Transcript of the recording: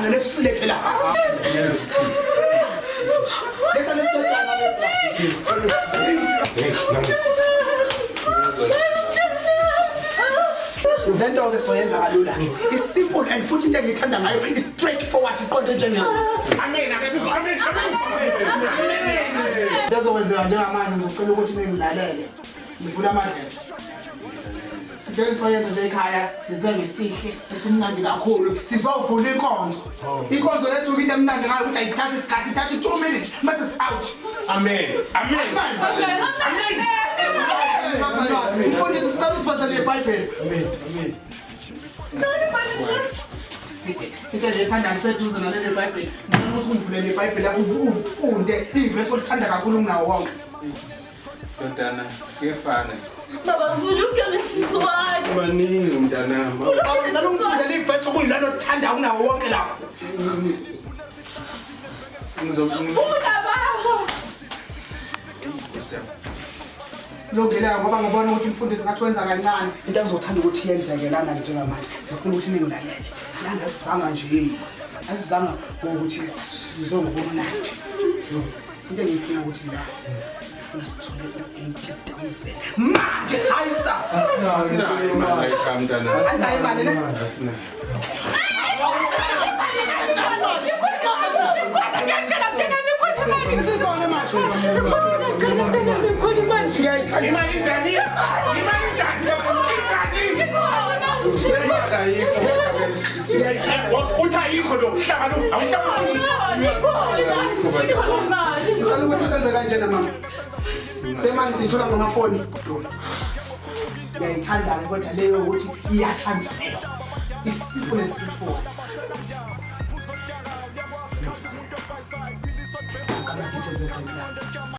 lesitshotshana lesi silethe la. Letha lesitshotshana lesi la. Le nto ke soyenza kalula. It's simple and futhi into engiyithanda ngayo is straight forward iqonde njengayo. Amen, amen, amen. Amen. Lezokwenzeka njengamanje ngizocela ukuthi ningilalele. Ngivula amadlebe. Into engisoyenza nje ekhaya size ngesihle esimnandi kakhulu sizovula inkonzo. Inkonzo lethu into emnandi ngayo ukuthi ayithathi isikhathi ithatha 2 minutes mase si out. Amen. Amen. Amen. Amen. Mfundisi sicela usifazele iBhayibheli. Amen. Amen. Into nje ethanda ngiseduze naleli Bhayibheli. Ngifuna ukuthi ungivulele iBhayibheli lakho ufunde ivesi olithanda kakhulu kunawo wonke. Ndodana, kuyefana. Baba ngifuna ukugana isiswati. Maningi mntanami. Baba ngicela ungifundele ivesi okuyilona othanda kunawo wonke lapho. Funda baba. Lungile ngoba ngibona ukuthi umfundisi ngathi wenza kancane. Into engizothanda ukuthi yenzeke lana njengamanje, ngifuna ukuthi ningilalele. Lana sizama nje. Asizama ukuthi sizongobumnandi. Into engifuna ukuthi la ngifuna sithole u-80,000 manje hayi kusasa. Asinayo imali ekhaya mntanami. Anayo imali ne? Asinayo. Isikhona manje. Ngiyayithanda. Imali njani? Imali njani? Injani? Imali ayikho. Ngiyayithanda. Uthi ayikho lo mhlaba lo. Awuhlaba. Ngicela ukuthi senze kanjena mama. Le mali siyithola ngamafoni. Ngiyayithanda-ke kodwa leyo ukuthi iya-transfer. It's simple and straightforward. Ngama-details ebhenki lami.